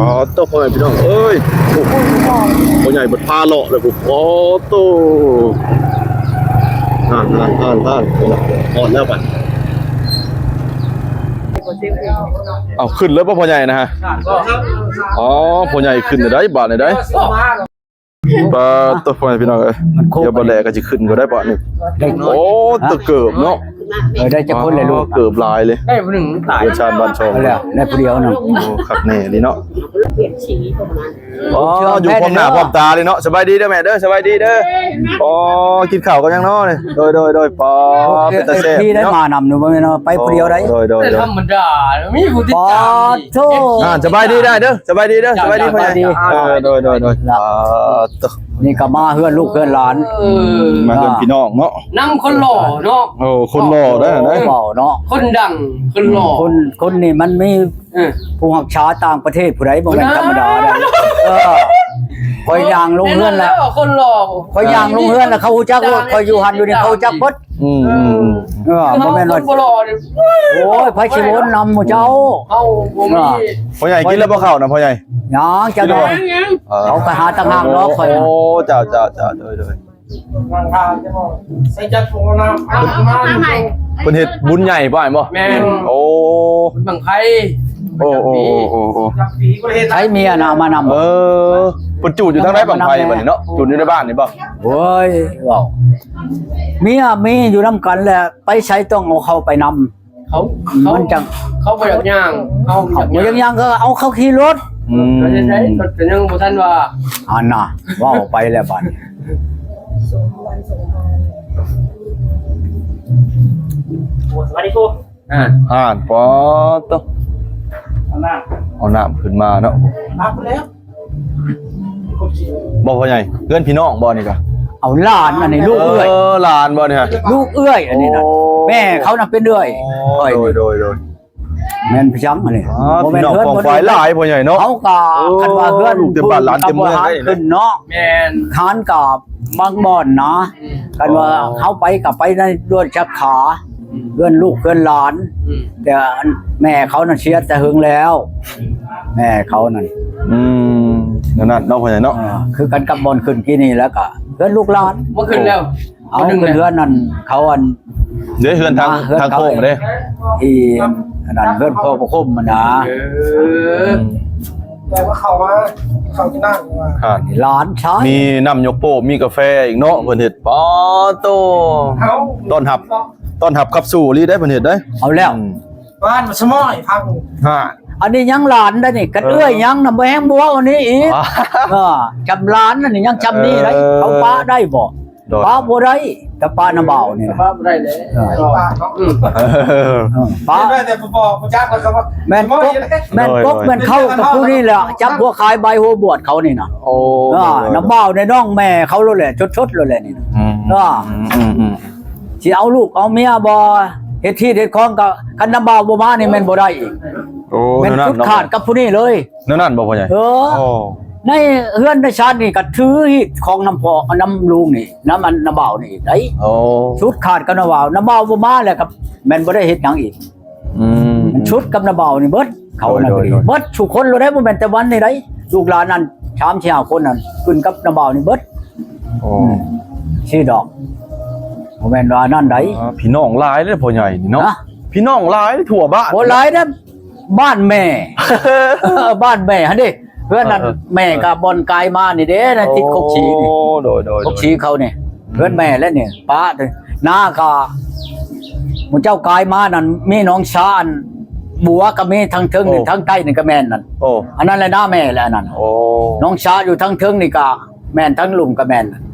ອໍ ໂຕ ພໍ່ແມ່ພີ່ນ້ອງເອີຍ ໂອ້ ພໍ່ໃຫຍ່ເພິ່ນພາເລາະແລ້ວ ໂອ້ໂຕ ຫັ້ນໆໆໆ ຮອດແລ້ວບັດ ເອົາ ຂຶ້ນເລີຍບໍ່ພໍ່ໃຫຍ່ນະຮະ? ອໍ ພໍ່ໃຫຍ່ຂຶ້ນໄດ້ບາດນີ້ໄດ໋. ປາດໂຕ ພໍ່ແມ່ພີ່ນ້ອງເອີຍ ມັນໂຄ້ງ ດຽວບໍ່ແລກໍຊິຂຶ້ນກໍໄດ້ບາດນີ້. ໄດ້ ໂອ້ ຕະເກີບເນາະ ເອີ ໄດ້ຈັກຄົນແລ້ວລູກ? ເກີບຫຼາຍເລີຍ ໄດ້ຜູ້ໜຶ່ງຕາຍ ເຮືອນຊານບ້ານຊ່ອງ ເອີ ໄດ້ຜູ້ດຽວໜຶ່ງ. ໂອ້ ຄັກແນ່ລີເນາະ. ອໍ ຢູ່ພ້ອມໜ້າພ້ອມຕາເລີຍເນາະ. ສະບາຍດີເດີແມ່ເດີ ສະບາຍດີເດີ. ອໍ ກິນເຂົ້າກັນຍັງເນາະນີ້? ໂດຍໆໆ. ປາ ເປັນຕາແຊບເນາະ ໄດ້ມານຳນີ້ ບໍ່ແມ່ນວ່າໄປຜູ້ດຽວໄດ໋. ໂດຍໆໆ ທຳມະດາ ມີຜູ້ຕິດຕາມ ປາດໂທ ອ່າ ສະບາຍດີໄດ້ເດີ ສະບາຍດີເດີ ສະບາຍດີພໍ່ໃຫຍ່. ເອີ ໂດຍໆໆ. ອ່າ ໂຕ ນີ້ກໍມາເຮືອນລູກເຮືອນຫຼານ ເອີ ມາເຮືອນພີ່ນ້ອງເນາະ ນຳຄົນຫຼໍ່ເນາະ. ໂອ້ ຄົນຫຼໍ່ໄດ້ນະ ເວົ້າເນາະ ຄົນດັງ ຄົນຫຼໍ່ ຄົນ ຄົນນີ້ມັນມີ ເອີ ຜູ້ຮັກສາຕ່າງປະເທດຜູ້ໃດ ບໍ່ແມ່ນທຳມະດາເດ້. ເອີ ຂ້ອຍຍ່າງລົງເຮືອນລະ ຄົນຫຼໍ່ ຂ້ອຍຍ່າງລົງເຮືອນລະ ເຂົາຮູ້ຈັກໂລດ ຂ້ອຍຢູ່ຫັ້ນຢູ່ນີ້ ເຂົາຮູ້ຈັກເບິດ. ອືມໆໆ ເອີ ບໍ່ແມ່ນວ່າ ໂອ້ຍ ໃຜຊິໂອນນຳໝູ່ເຈົ້າ ເຮົາບໍ່ມີ. ພໍ່ໃຫຍ່ກິນແລ້ວບໍ່ເຂົ້ານະພໍ່ໃຫຍ່? ຍັງ ຈັກໜ້ອຍ ເຂົາກໍຫາຕ່າງຫາກເນາະຂ້ອຍ. ໂອ້ ເຈົ້າໆໆ ໂດຍໆ. ເພິ່ນເຮັດບຸນໃຫຍ່ບໍ່ ອ້າຍບໍ່? ແມ່ນ ໂອ້ ບັ້ງໄຟ ໂອ້ໆໆໆ. ໃຜເມຍນະເອົາມານຳ. ເອີ ເພິ່ນຈູດຢູ່ທາງໃດບັ້ງໄຟບັດນີ້ເນາະ? ຈູດຢູ່ໃນບ້ານນີ້ບໍ່? ໂອ້ຍ ເວົ້າ ເມຍມີຢູ່ນຳກັນແຫຼະ ໄປໃສຕ້ອງເອົາເຂົ້າໄປນຳ. ເຂົາ ເຂົາ ມັນຈັ່ງ ເຂົາບໍ່ຢາກຍ່າງ ເຂົາບໍ່ຢາກຍ່າງ ເຂົາບໍ່ຢາກຍ່າງກໍເອົາເຂົາຂີ່ລົດ. ອືມ ເຂົາຈະໃຊ້ລົດກໍຍັງບໍ່ທັນວ່າ. ອັນນ່າ ເວົ້າໄປແລ້ວບັດນີ້. ສະຫວັດດີຄູ ອ່າ ອ່ານ ປອດໂຕ ເອົານ້ຳ ເອົານ້ຳຂຶ້ນມາເນາະ ຕັກແລ້ວ. ບໍ່ພໍ່ໃຫຍ່ ເຮືອນພີ່ນ້ອງບໍ່ນີ້ກະ? ເອົາຫຼານ ອັນນີ້ລູກເອື້ອຍ. ເອີ ຫຼານບໍ່ນີ້ຮະ? ລູກເອື້ອຍອັນນີ້ນະ. ໂອ້ ແມ່ເຂົານະເປັນເອື້ອຍ. ໂອ້ ຂ້ອຍນີ້ ໂດຍໆໆ. ແມ່ນພະຍັງອັນນີ້. ອ່າ ບໍ່ແມ່ນເຮືອນ ພີ່ນ້ອງຂອງຝ່າຍຫຼາຍພໍ່ໃຫຍ່ເນາະ. ເຮົາກະ ໂອ້ ຄັນວ່າເຮືອນ ລູກເຕັມບ້ານຫຼານເຕັມເມືອງ ເຮືອນກະບາງບ່ອນນະ ອືມ ຄັນວ່າ ອໍ ເຮົາໄປກະໄປໃນດ້ວຍຈັກຂາ ອືມ ເຮືອນລູກເຮືອນຫຼານ. ອືມ ແຕ່ອັນແມ່ເຂົານັ້ນເສຍແຕ່ເຫິງແລ້ວ ແມ່ເຂົານັ້ນ. ອືມ ແນວນັ້ນເນາະພໍ່ໃຫຍ່ເນາະ. ເອີ ຄືກັນກັບບ່ອນຂຶ້ນກີ້ນີ້ ແລ້ວກະເຮືອນລູກຫຼານ ບໍ່ຂຶ້ນແລ້ວ. ເອົາ ເຮືອນນັ້ນເຂົາອັນ ເດ້ ເຮືອນທາງ ເຮືອນທາງໂຄ້ງເດ້ ອີ ອັນນັ້ນເຮືອນພໍ່ພະຄົມຫັ້ນນະ. ເອີ ແຕ່ວ່າເຂົ້າມາ ເຂົ້າທີ່ນັ້ນວ່າ ອ່າ ນີ້ຫຼານຊາຍ ມີນ້ຳຍົກໂປ້ ມີກາແຟອີກເນາະ ເພິ່ນເຮັດ. ປາໂຕ ເອົາ ຕ້ອນຮັບ ຕ້ອນຮັບຂັບສູ່ອີ່ຫຼີໄດ໋ ເພິ່ນເຮັດໄດ໋. ເອົາແລ້ວ ອືມ ບ້ານສະໝອຍພັງ ຮະ ອັນນີ້ຍັງຫຼານໄດ໋ນີ້ ກັນເອື້ອຍຍັງນະ ບໍ່ແຮງບົວອັນນີ້ອີກ. ເອີ ຈຳຫຼານອັນນີ້ຍັງຈຳນີ້ໄດ໋. ເອີ ເຂົາປະໄດ້ບໍ່? ໂດຍ ປະບໍ່ໄດ້ ແຕ່ປະນຳບ່າວນີ້ນະ ປະບໍ່ໄດ້ແຫຼະ. ເອີ ປະເນາະ ອືມ ເອີ ເອີ ປະ ແຕ່ບໍ່ຮູ້ຈັກແລ້ວກໍວ່າ ແມ່ນກົກ ແມ່ນກົກ ໂດຍ ແມ່ນເຂົ້າກັບຜູ້ນີ້ແຫຼະ ຈັບຫົວຂາຍໃບຫົວບວດເຂົານີ້ນະ. ໂອ້ ເອີ ໂດຍໆໆ ນຳບ່າວໃນນ້ອງແມ່ເຂົາໂລດແຫຼະ ສົດໆໂລດແຫຼະນີ້ນະ. ອືມ ເອີ ອືມໆ ຊິເອົາລູກເອົາເມຍບໍ່ ເຮັດທີ່ເຮັດຂອງກໍ ຄັນນຳບ່າວບໍ່ມານີ້ແມ່ນບໍ່ໄດ້ອີກ. ໂອ້ ແມ່ນຊຸດຂາດກັບຜູ້ນີ້ເລີຍ. ແນວນັ້ນບໍ່ພໍ່ໃຫຍ່? ເອີ ໂອ້ ໃນເຮືອນໃນຊານນີ້ກໍຖືຮີດຂອງນຳພໍ່ ນຳລຸງນີ້ ນຳອັນນຳບ່າວນີ້ໄດ໋. ໂອ້ ຊຸດຂາດກັບນຳບ່າວ ນຳບ່າວບໍ່ມາແລ້ວກໍແມ່ນບໍ່ໄດ້ເຮັດຫຍັງອີກ. ອືມ ມັນຊຸດກັບນຳບ່າວນີ້ເບິດ ເຂົານັ້ນ ໂດຍໆໆ ເບິດສູ່ຄົນໂລດໄດ໋ ບໍ່ແມ່ນແຕ່ວັນນີ້ໄດ໋ ລູກຫຼານນັ້ນ ສາມສີ່ຫ້າຄົນນັ້ນ ຂຶ້ນກັບນຳບ່າວນີ້ເບິດ. ໂອ້ ອືມ ຊີ້ດອກ ບໍ່ແມ່ນວ່ານັ້ນໃດ໋. ອ່າ ພີ່ນ້ອງຫຼາຍເດ້ພໍ່ໃຫຍ່ນີ້ເນາະ. ຮະ? ພີ່ນ້ອງຫຼາຍທົ່ວບ້ານ. ບໍ່ຫຼາຍເດ້ ບ້ານແມ່ ເອີ ບ້ານແມ່ຫັ້ນເດ້ ເຮືອນນັ້ນ. ເອີໆໆ ແມ່ກໍບ່ອນກາຍມານີ້ເດ້ ໃນຕິດ ໂອ້ ກົກສີນີ້. ໂດຍໆໆ ກົກສີເຂົານີ້ ອືມ ເຮືອນແມ່ແລ້ວນີ້ ປ້າ ນ້າກໍ ໝູ່ເຈົ້າກາຍມານັ້ນ ມີໜອງຊາ ອັນບົວກໍມີທາງເທິງນີ້ ໂອ້ ທາງໃຕ້ນີ້ກໍແມ່ນນັ້ນ. ໂອ້ ອັນນັ້ນແຫຼະນ້າແມ່ແຫຼະອັນນັ້ນ. ໂອ້ ໜອງຊາຢູ່ທາງເທິງນີ້ກໍ ແມ່ນ ທາງລຸ່ມກໍແມ່ນ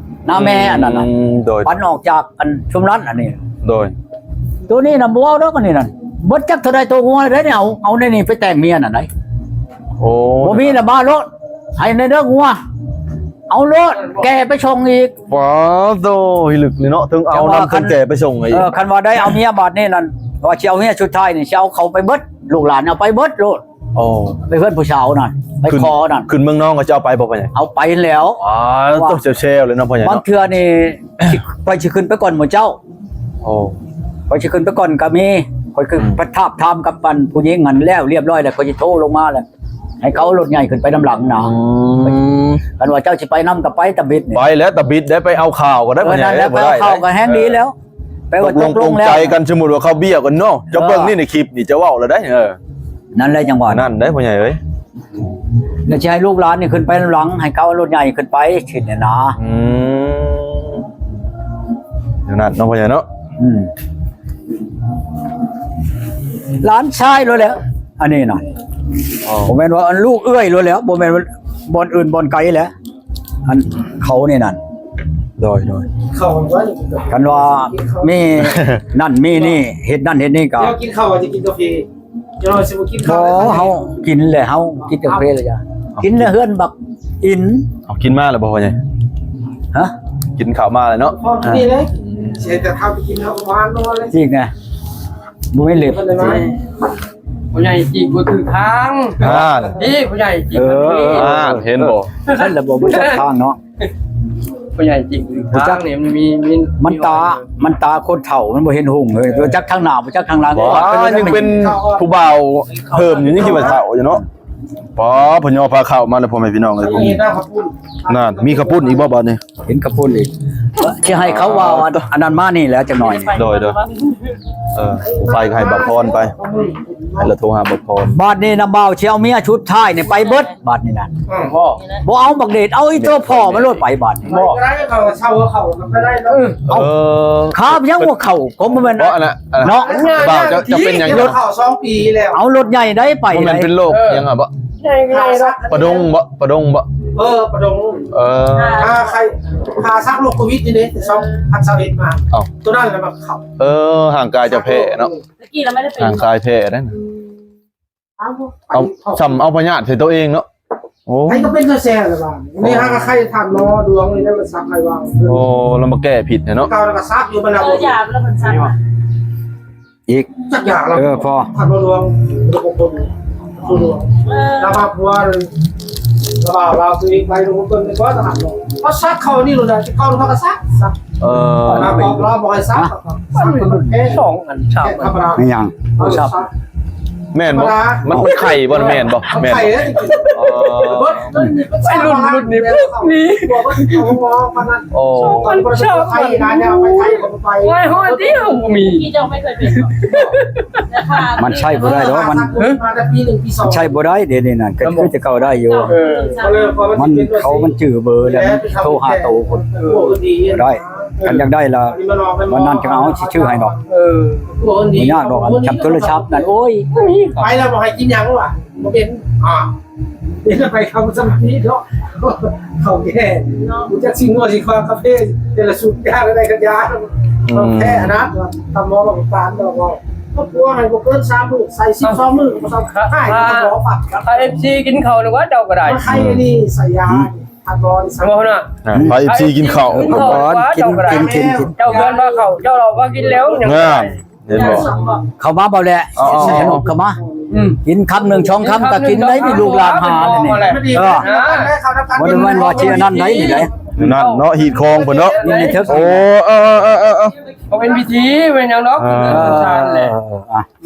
ນ້າແມ່ອັນນັ້ນນະ. ອືມ ໂດຍ ປັນອອກຈາກອັນຊຸມນັ້ນອັນນີ້. ໂດຍ ໂຕນີ້ນະບໍ່ເວົ້າດອກ ອັນນີ້ນັ້ນ ເບິດຈັກເທົ່າໃດໂຕງົວໄດ໋ ເອົາ ເອົາໃນນີ້ໄປແຕ່ງເມຍນັ້ນໄດ໋. ໂອ້ ບໍ່ມີລະມາໂລດ ໃຫ້ໃນເດີງົວ ເອົາໂລດ ແກ່ໄປສົ່ງອີກ. ວ້າໂຕ ພິລຶກນີ້ເນາະ ເຖິງເອົານຳ ເຖິງແກ່ໄປສົ່ງອີກ. ເອີ ຄັນວ່າໄດ້ເອົາເມຍບາດນີ້ນັ້ນ ວ່າຊິເອົາເມຍສຸດທ້າຍນີ້ ຊິເອົາເຂົາໄປເບິດ ລູກຫຼານເອົາໄປເບິດໂລດ. ໂອ້ ໄປເຮືອນຜູ້ສາວນັ້ນ ໄປຂໍນັ້ນ ຂຶ້ນເມືອງນອງກໍຈະເອົາໄປບໍ່ພໍ່ໃຫຍ່? ເອົາໄປແລ້ວ. ວ້າ ຕ້ອງແຊວໆເລີຍເນາະພໍ່ໃຫຍ່ເນາະ. ບາງເທື່ອນີ້ ຂ້ອຍຊິຂຶ້ນໄປກ່ອນໝູ່ເຈົ້າ. ໂອ້ ຂ້ອຍຊິຂຶ້ນໄປກ່ອນກໍມີ ຂ້ອຍຄື ອືມ ໄປທາບທາມກັບອັນຜູ້ຍິງຫັ້ນແລ້ວ ລຽບຮ້ອຍແລ້ວ ຂ້ອຍຊິໂທລົງມາແລ້ວ ໃຫ້ເຂົາເອົາລົດໃຫຍ່ຂຶ້ນໄປນຳຫຼັງນະ. ອືມ ຄັນວ່າເຈົ້າຊິໄປນຳກໍໄປຕາບິດນີ້ ໄປແລ້ວຕາບິດໄດ້ ໄປເອົາຂ່າວກໍໄດ້. ເອີ ນັ້ນແຫຼະ ໄປເອົາຂ່າວກໍແຮງດີແລ້ວ. ແປວ່າຕົກລົງ ຕົກລົງແລ້ວ ໃຈກັນ ສົມມຸດວ່າເຂົາເບ້ຍກັນເນາະ. ເຈົ້າເບິ່ງນີ້ໃນຄລິບນີ້ ເຈົ້າເວົ້າແລ້ວໄດ໋. ເອີ ນັ້ນແຫຼະ ຈັ່ງວ່ານັ້ນໄດ໋ ພໍ່ໃຫຍ່ເອີຍ. ແລ້ວຊິໃຫ້ລູກຫຼານນີ້ຂຶ້ນໄປນຳຫຼັງ ໃຫ້ເຂົາເອົາລົດໃຫຍ່ຂຶ້ນໄປ ຊິແນະນະ. ອືມ ແນວນັ້ນເນາະ ພໍ່ໃຫຍ່ເນາະ. ອືມ ຫຼານຊາຍໂລດແຫຼະ ອັນນີ້ນະ. ອໍ ບໍ່ແມ່ນວ່າອັນລູກເອື້ອຍໂລດແຫຼະ ບໍ່ແມ່ນວ່າບ່ອນອື່ນບ່ອນໄກແຫຼະ. ອັນເຂົານີ້ນັ້ນ ໂດຍ ໂດຍ ເຂົາວ່າ ຄັນວ່າມີນັ້ນມີນີ້ ເຮັດນັ້ນເຮັດນີ້ກໍ ດຽວກິນເຂົ້າ ວ່າຈະກິນກາເຟ ດຽວເຮົາຊິບໍ່ກິນເຂົ້າ. ບໍ່ ເຮົາກິນແລ້ວ ເຮົາກິນກາເຟແລ້ວຈ້ະ ກິນແລ້ວເຮືອນບັກອິນ. ເອົາກິນມາແລ້ວບໍ່ ພໍ່ໃຫຍ່? ຮະ ກິນເຂົ້າມາແລ້ວເນາະ. ພໍກິນນີ້ເລີຍ ຊິໃຫ້ແຕ່ເຂົ້າໄປກິນ ເຮົາກໍບໍ່ຫານອນເລີຍ. ຈິກນະ ບໍ່ແມ່ນເລັບ. ພໍ່ໃຫຍ່ຈີກບໍ່ຖືກທາງ. ອ່າ ນີ້ພໍ່ໃຫຍ່ຈີກ. ເອີ ອ່າ ເຫັນບໍ່? ຊັ້ນລະບໍ່ ບໍ່ຈັກທາງເນາະ. ພໍ່ໃຫຍ່ຈີກບໍ່ຖືກທາງນີ້ ມັນມີ ມີ ມັນຕາ ມັນຕາຄົນເຖົ້າ ມັນບໍ່ເຫັນຮຸ່ງເລີຍ. ບໍ່ຈັກທາງໜ້າ ບໍ່ຈັກທາງຫຼັງ. ວ້າ ຍັງເປັນຜູ້ບ່າວເພີ່ມຢູ່ ຍັງຄິດວ່າເຖົ້າຢູ່ເນາະ. ປໍ ພໍ່ຍ່ອພາເຂົ້າມາແລ້ວ ພໍ່ແມ່ພີ່ນ້ອງເອີຍ. ນັ້ນ ມີເຂົ້າປຸ້ນອີກບໍ່ບາດນີ້? ເຫັນເຂົ້າປຸ້ນອີກ ຊິໃຫ້ເຂົາວ່າອັນ ອັນນັ້ນມານີ້ແຫຼະຈັກໜ້ອຍ. ໂດຍ ໂດຍ ເອີ ໄປກໍໃຫ້ບັກພອນໄປ ໃຫ້ລາວໂທຫາບັກພອນ. ບາດນີ້ນະ ບ່າວຊິເອົາເມຍຊຸດທ້າຍນີ້ໄປເບິດ ບາດນີ້ນະ. ອືມ ບໍ່ ບໍ່ເອົາບັກເດດ ເອົາອີໂຕພໍ່ມັນໂລດໄປບາດນີ້. ບໍ່ໄດ້ ເຂົາເຊົ່າເຂົາກໍໄປໄດ້ເນາະ. ເອີ ເອີ ຄາບຍັງວ່າເຂົາກໍບໍ່ແມ່ນ ເນາະ ເນາະ. ບ່າວ ເຈົ້າ ເຈົ້າເປັນຫຍັງ? ລົດເຂົາສອງປີແລ້ວ ເອົາລົດໃຫຍ່ໄດ້ໄປ ບໍ່ແມ່ນເປັນໂລກຫຍັງຫະບໍ່? ປະດົງບໍ່? ປະດົງບໍ່? ເອີ ປະດົງ. ເອີ ຄາໄຂ້ ຄາຊັກໂລກໂຄວິດນີ້ເດ້ ສອງພັນຊາວເອັດມາ. ເອົ້າ ໂຕນັ້ນລະມັນເຂົ້າ. ເອີ ຮ່າງກາຍຈະແພ້ເນາະ ຕະກີ້ລະໄມ່ໄດ້ເປັນ ຮ່າງກາຍແພ້ໄດ໋ນະ. ເອົາ ເອົາ ສ່ຳເອົາພະຍາດໃສ່ໂຕເອງເນາະ. ໂອ້ ໃຜກໍເປັນແຊໆລະບາດນີ້. ນີ້ຫາກະໄຂ້ຖາມໝໍດວງນີ້ໄດ້ ມັນສັກໄຂ້ວາງ. ໂອ້ ລະມາແກ້ຜິດແທ້ເນາະ. ເກົ່າລະກະສັກຢູ່ ມັນລະບໍ່ຢາ ລະມັນສັກ. ອີກຈັກຢ່າງລະ ເອີ ພໍ ທ່ານບໍ່ລວງ ລະບໍ່ຄົນ ລະບໍ່ລວງ ເອີ ລະມາຜົວ ລະບ່າວລາວ ຄືໄປລົງເບິ່ງໃນຄວາມທະຫານ ເພາະສັກເຂົ້ານີ້ໂລດນະ ທີ່ເກົ່າເຂົາກໍສັກ ສັກ ເອີ ລາວບອກລາວບໍ່ໃຫ້ສັກ ສັກມັນແພງ ສອງອັນ ສາມອັນ ທຳມະດາ ແມ່ນຫຍັງ? ບໍ່ຊັບ ແມ່ນບໍ່? ມັນໄຂ້ບໍ່? ແມ່ນບໍ່? ແມ່ນ ໄປລຸ້ນ ລຸ້ນນີ້ ປຸກນີ້ ໂອ້ ສອງພັນສາມ ໄປຫາແນວໄປໄທກໍບໍ່ໄປ ໄປຮອດທີ່ເຮົາບໍ່ມີ ທີ່ເຈົ້າໄມ່ເຄີຍເປັນ ມັນໃຊ້ບໍ່ໄດ້ດອກ ມັນ ມາແຕ່ປີໜຶ່ງປີສອງ ໃຊ້ບໍ່ໄດ້ ດຽວນີ້ນັ້ນ ກໍຄືແຕ່ເກົ່າໄດ້ຢູ່ ເອີ ມັນ ເຂົາມັນຈື່ເບີແລ້ວ ໂທຫາໂຕພຸ້ນ ເອີ ບໍ່ໄດ້ ຄັນຢາກໄດ້ລະ ວັນນັ້ນຈັ່ງເອົາ ຊິຊື້ໃຫ້ດອກ ເອີ ບໍ່ຍາກດອກ ອັນຈຳໂທລະສັບນັ້ນ ໂອ້ຍ ໄປແລ້ວບໍ່ໃຫ້ກິນຫຍັງວະ ບໍ່ເປັນ ອ່າ ເປັນໄປເຂົາສຳພີເນາະ ເຂົາແກ່ ເນາະ ຮູ້ຈັກຊິງົວຊິຄວາກາເຟ ແຕ່ລະຊຸດຢາໄດ້ກັນຢາ ອືມ ແທ້ນະ ຕຳໝໍບັກຕານດອກ ເອົາ ເອົາຜົວໃຫ້ບໍ່ເກີນສາມມື້ ໃສ່ສິບສອງມື້ກໍບໍ່ເຊົາ ໃຫ້ຕຳໝໍປັບ ຖ້າເອັຟຊີກິນເຂົ້ານີ້ວ່າເຈົ້າກໍໄດ້ ມາໄຂ່ນີ້ໃສ່ຢາ ອືມ ຕຳໝໍນີ້ ອ່າ ໃຫ້ເອັຟຊີກິນເຂົ້າ ກິນ ກິນ ກິນ ກິນ ເຈົ້າເຮືອນວ່າເຂົ້າ ເຈົ້າເລົ່າວ່າກິນແລ້ວ ຍັງ ງາມ ເຫັນບໍ່? ເຂົ້າມາບໍ່ແຫຼະ ເຂົ້າມາ ອືມ ກິນຄຳໜຶ່ງສອງຄຳກໍກິນໄດ້ ນີ້ລູກຫຼານຫານີ້ ເອີ ບໍ່ໄດ້ແມ່ນວ່າຊິອັນນັ້ນໄດ໋ນີ້ໄດ໋ ນັ້ນເນາະ ຮີດຄອງເພິ່ນເນາະ ນີ້ເຖິກ ໂອ້ ເອີໆໆໆ ບໍ່ເປັນພິທີແມ່ນຫຍັງດອກ ເອີ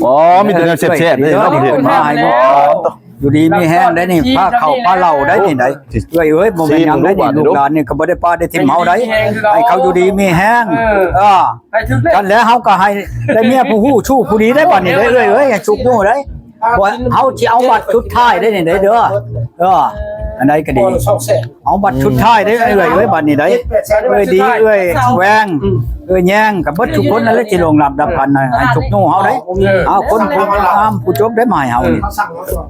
ອໍ ມີແຕ່ແນວແຊບໆເດ້ເນາະ ເພິ່ນເຮັດມາໃຫ້ເນາະ ຢູ່ດີມີແຮງໄດ໋ນີ້ ພາເຂົ້າພາເຫຼົ້າໄດ໋ນີ້ໄດ໋ ເອື້ອຍເອີຍ ບໍ່ແມ່ນຫຍັງໄດ໋ນີ້ ລູກຫຼານນີ້ກໍບໍ່ໄດ້ປະໄດ້ຖິ້ມເຮົາໄດ໋ ໃຫ້ເຂົາຢູ່ດີມີແຮງ ເອີ ເອີ ຫັ້ນແຫຼະ ເຮົາກໍໃຫ້ໄດ້ເມຍຜູ້ຮູ້ຊູ້ຜູ້ດີໄດ້ບັດນີ້ເດີ ເອື້ອຍເອີຍ ໃຫ້ສຸກຢູ່ໄດ້ ເຮົາຊິເອົາບັດສຸດທ້າຍໄດ້ນີ້ໄດ້ເດີ ເອີ ອັນໃດກໍດີ ເອົາບັດສຸດທ້າຍໄດ້ເອື້ອຍເອີຍ ບັດນີ້ໄດ້ ເອື້ອຍດີ ເອື້ອຍແວງ ເອື້ອຍແຍງ ກັບເບິດທຸກຄົນນັ້ນແຫຼະ ທີ່ລ່ວງລັບດັບກັນ ໃຫ້ສຸກຢູ່ເຮົາໄດ້ ເອົາຄົນຜູ້ງາມຜູ້ຈົບໄດ້ມາໃຫ້ເຮົານີ້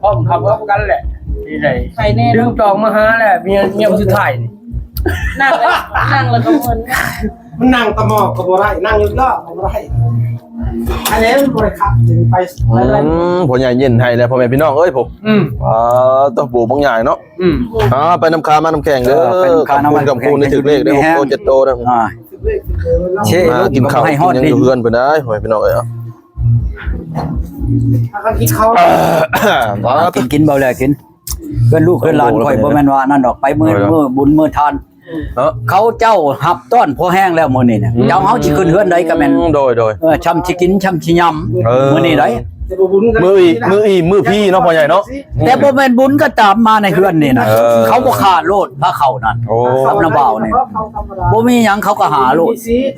ພ້ອມຮັບກັນແຫຼະ ນີ້ໄດ້ ດຶງຈອງມາຫາແຫຼະ ເມຍ ເມຍຜູ້ສຸດທ້າຍນີ້ ນັ່ງເລີຍ ນັ່ງເລີຍກໍເໝືອນ ມັນນັ່ງຕະໝໍກກໍບໍ່ໄດ້ ນັ່ງຢູ່ເລີກກໍບໍ່ໄດ້ ອັນນີ້ມັນບໍ່ໄດ້ຂັບ ຈຶ່ງໄປ ອືມ ພໍ່ໃຫຍ່ເຢັນໃຫ້ແລ້ວ ພໍ່ແມ່ພີ່ນ້ອງເອີຍ ພວກ ອືມ ອ່າ ຕ້ອງປູບັກໃຫຍ່ເນາະ ອືມ ອ່າ ໄປນຳຄາມານຳແຂງເດີ ເອີ ໄປນຳຄາມານຳແຂງ ຄຳຄູນຄຳຄູນນີ້ຖືກເລກເດີ ຫົກໂຕເຈັດໂຕນະ ອ່າ ມາກິນເຂົ້າກິນຫຍັງຢູ່ເຮືອນເພິ່ນໄດ້ ພໍ່ແມ່ພີ່ນ້ອງເອີຍ ພາກັນກິນເຂົ້າ ກິນ ກິນເບົາແລ້ວກິນ ເພື່ອນລູກເພື່ອນຫຼານຂ້ອຍບໍ່ແມ່ນວ່າອັນນັ້ນດອກ ໄປມື້ ມື້ບຸນມື້ທານ ເນາະ ເຂົາເຈົ້າຮັບຕ້ອນພໍແຮງແລ້ວມື້ນີ້ນະ ອືມ ເຈົ້າເຮົາຊິຂຶ້ນເຮືອນໃດກໍແມ່ນ ໂດຍ ໂດຍ ເອີ ຊ່ຳຊິກິນ ຊ່ຳຊິຫຍຳ ເອີ ມື້ນີ້ໃດ ມື້ອີກ ມື້ອີກ ມື້ພີເນາະ ພໍ່ໃຫຍ່ເນາະ. ແຕ່ບໍ່ແມ່ນບຸນກໍຕາມມາໃນເຮືອນນີ້ນະ ເອີ ເຂົາບໍ່ຂ້າໂລດ ພາເຂົ້ານັ້ນ ໂອ້ ກັບນ້າບ່າວນີ້ ບໍ່ມີຫຍັງ ເຂົາກໍຫາໂລດ.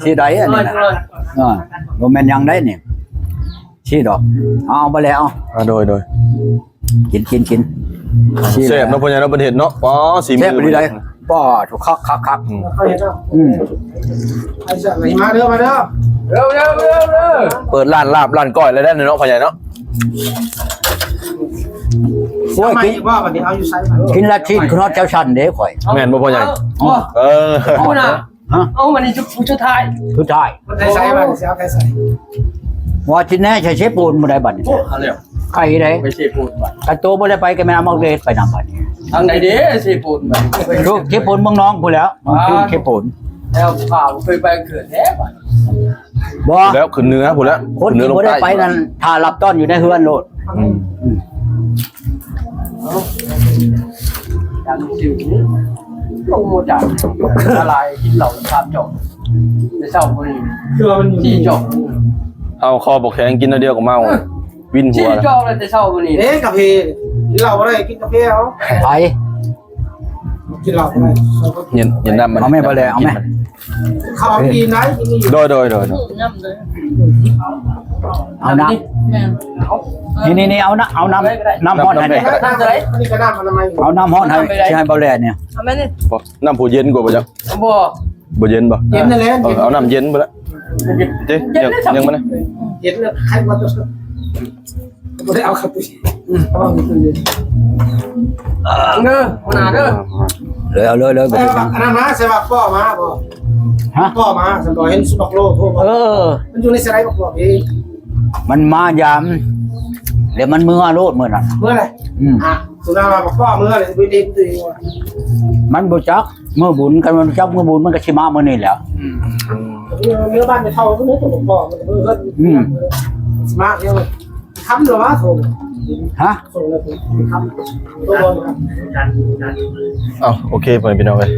ຊິໄດ້ອັນນີ້ນະ ເອີ ບໍ່ແມ່ນຫຍັງໄດ໋ນີ້ ຊິດອກ. ເອົາໄປແລ້ວ ອ່າ ໂດຍ ໂດຍ ກິນ ກິນ ກິນ. ແຊບເນາະ ພໍ່ໃຫຍ່ເນາະ ເພິ່ນເຮັດເນາະ. ອໍ ສີມື ແຊບອີ່ຫຼີໃດ໋. ປ້າ ຄັກ ຄັກ ຄັກ ອືມ ອືມ ມາເດີ ມາເດີ ເດີ ເດີ ເດີ ເດີ. ເປີດຮ້ານລາບ ຮ້ານກ້ອຍແລ້ວເນາະ ພໍ່ໃຫຍ່ເນາະ. ໂອ້ຍ ກິນ ກິນລາບຊີ້ນ ຄືຮອດແຖວຊັ້ນເດ້ຂ້ອຍ. ແມ່ນບໍ່ ພໍ່ໃຫຍ່? ອໍ ເອີ ຮອດນະ. ຮະ? ເອົາ ບັດນີ້ຊຸດທ້າຍ ຊຸດທ້າຍ ໄປໃສ ບັດນີ້ຊິເອົາໄປໃສ? ວ່າຊິແນ່ໃສ່ເຊໂປນບໍ່ໄດ້ບັດນີ້. ໂອ້ ເອົາແລ້ວ ໄກເດ້ ໄປເຊໂປນບັດ. ຄັນໂຕບໍ່ໄດ້ໄປກໍແມ່ນເອົາໝາກເດດໄປນຳບັດນີ້. ທາງໃດເດ້ເຊໂປນບັດນີ້? ໂລກເຊໂປນເມືອງນອງພຸ້ນແຫຼ້ວ ຄືເຊໂປນ. ແລ້ວຂ້າບໍ່ເຄີຍໄປເກີດແທ້ບັດ. ບໍ່ ແລ້ວຂຶ້ນເໜືອພຸ້ນແຫຼ້ວ. ຄົນທີ່ບໍ່ໄດ້ໄປນັ້ນ ຖ້າລັບຕ້ອນຢູ່ໃນເຮືອນໂລດ. ອືມ ອືມ ຈັງຊື່ນີ້ ໂອ້ ຈັງລະລາຍ ກິນເຫຼົ້າສາມຈອກ ແຕ່ເຊົ້າພຸ້ນນີ້ ຄືວ່າມັນຢູ່ສີ່ຈອກ. ເຮົາຄໍບໍ່ແຂງ ກິນໜ້ອຍດຽວກໍເມົາ ເອີ ວິນຫົວ. ສີ່ຈອກແລ້ວແຕ່ເຊົ້າພຸ້ນນີ້. ເດ້ ກາເຟ ກິນເຫຼົ້າບໍ່ໄດ້ ກິນກາເຟເອົາ. ໄປ ກິນເຫຼົ້າບໍ່ໄດ້ ເຢັນ ເຢັນນ້ຳມັນ. ເອົາແມ່ ບໍ່ແລ້ວ ເອົາແມ່. ເຂົ້າກິນໄດ້ ໂດຍ ໂດຍ ໂດຍ ໂດຍ. ເອົານ້ຳ ແມ່ນ ນີ້ໆໆ ເອົານ້ຳ ເອົານ້ຳ ນ້ຳຮ້ອນໃຫ້ແດ່. ນ້ຳ ນ້ຳ ນ້ຳ ອັນນີ້ກໍນ້ຳອະນາໄມ. ເອົານ້ຳຮ້ອນໃຫ້ ຊິໃຫ້ບໍ່ແລ້ວນີ້. ເອົາແມ່ນີ້ ນ້ຳຜູ້ເຢັນກວ່າບໍ່ຈັກ? ບໍ່ ບໍ່ເຢັນບໍ່? ເຢັນນັ້ນແຫຼະ ເອີ ເອົານ້ຳເຢັນພຸ້ນລະ. ເຢັນ ເຢັນ ຍັງ ຍັງບໍ່ນະ ເຢັນແລ້ວ ໄຄບໍ່ຕົກ. ບໍ່ໄດ້ເອົາເຂົ້າຕູ້ເຢັນ ອືມ ເອົາເຂົ້າຕູ້ເຢັນ. ເອີ ເດີ ຫົວໜ້າເດີ. ເລີຍ ເອົາເລີຍ ເລີຍ ບໍ່ເປັນຫຍັງ. ອັນນັ້ນມາ ໃສ່ບັກປໍມາບໍ່? ຮະ? ປໍມາ ຊັ້ນບໍ່ເຫັນສຸບັກໂລໂທມາ. ເອີ ມັນຢູ່ໃນສະໄລບັກປໍເອງ. ມັນມາຢາມ ແລ້ວມັນເມືອໂລດມື້ນັ້ນ. ເມືອໃດ? ອືມ ອ່ະ ສຸນາມາບັກປໍເມືອເລີຍ ໄປເດັນຕົວເອງວ່າ ມັນບໍ່ຈັກ ມື້ບຸນ ຄັນມັນຈັກມື້ບຸນ ມັນກໍຊິມາມື້ນີ້ແຫຼ້ວ. ອືມ ເມືອບ້ານໄປເທົ່າເພິ່ນຕົວບໍ່ ອືມ ມາເດີ ຄຳເດີວ່າໂທ. ຮະ? ໂທແລ້ວ ຄຳ ໂທ. ເອົ້າ ໂອເຄ ພໍ່ແມ່ພີ່ນ້ອງເອີຍ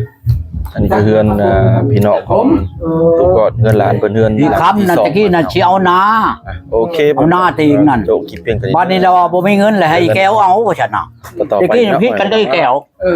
ອັນນີ້ກໍເຮືອນ ເອີ ພີ່ນ້ອງຂອງ ເອີ ລູກກອດ ເຮືອນຫຼານເພິ່ນ ເຮືອນ ອີກຄຳນັ້ນ ຕະກີ້ນັ້ນຊິເອົານາ. ອ່ະ ໂອເຄ ເອົານາຕີງນັ້ນ. ໂຈະຄລິບພຽງເທົ່ານີ້ ບັດນີ້ລາວວ່າບໍ່ມີເງິນ ແລ້ວໃຫ້ແກ້ວເອົາ ວ່າຊັ້ນນະ. ຕະກີ້ຜິດກັນເດ້ແກ້ວ. ເອີ